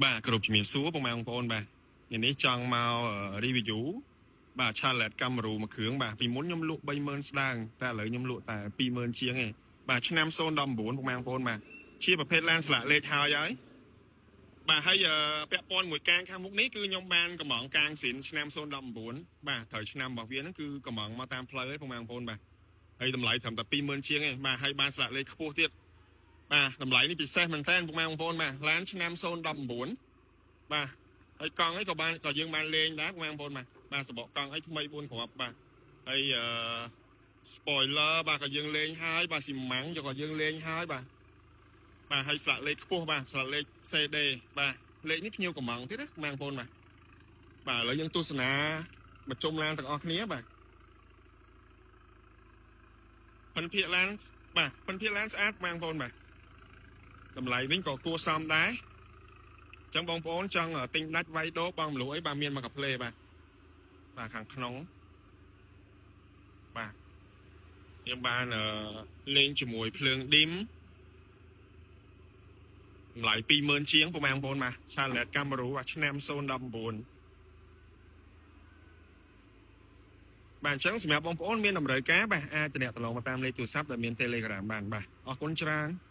បាទគ្រប់ជំរាបសួរពុកម៉ែបងប្អូនបាទថ្ងៃនេះចង់មក review បាទ Chevrolet Camaro មួយគ្រឿងបាទពីមុនខ្ញុំលក់30000ស្ដើងតែឥឡូវខ្ញុំលក់តែ20000ជាងឯងបាទឆ្នាំ019ពុកម៉ែបងប្អូនបាទជាប្រភេទឡានស្លាកលេខហើយហើយបាទហើយពាក់ព័ន្ធមួយកាងខាងមុខនេះគឺខ្ញុំបានកំងកាងស៊ីនឆ្នាំ019បាទត្រូវឆ្នាំរបស់វាហ្នឹងគឺកំងមកតាមផ្លូវឯងពុកម៉ែបងប្អូនបាទហើយតម្លៃត្រឹមតែ20000ជាងឯងបាទហើយបានស្លាកលេខខ្ពស់ទៀតបាទតម្លៃនេះពិសេសមែនតើពុកម៉ែបងប្អូនបាទឡានឆ្នាំ019បាទហើយកង់អីក៏បានក៏យើងបានលេងដែរពុកម៉ែបងប្អូនបាទបាទសបកកង់អីថ្មី4គ្រាប់បាទហើយអឺ spoiler បាទក៏យើងលេងហើយបាទស៊ីម៉ាំងក៏យើងលេងហើយបាទបាទហើយស្លាកលេខខ្ពស់បាទស្លាកលេខ CD បាទលេខនេះភ្ញៀវកំងទៀតណាបងប្អូនបាទបាទឥឡូវយើងទស្សនាមកជុំឡានទាំងអស់គ្នាបាទពិនភាកឡានបាទពិនភាកឡានស្អាតបងប្អូនបាទតម្លៃវិញក៏គួរសមដែរអញ្ចឹងបងប្អូនចង់ទិញដាច់វាយដូបងមលុអីបាទមានមកកាផ្លេបាទបាទខាងក្នុងបាទយើងបានលេងជាមួយភ្លើងឌីមតម្លៃ20000ជាងបងប្អូនបាទ Chevrolet Camaro បាទឆ្នាំ019បាទអញ្ចឹងសម្រាប់បងប្អូនមានតម្រូវការបាទអាចទំនាក់ទំនងមកតាមលេខទូរស័ព្ទដែលមាន Telegram បានបាទអរគុណច្រើន។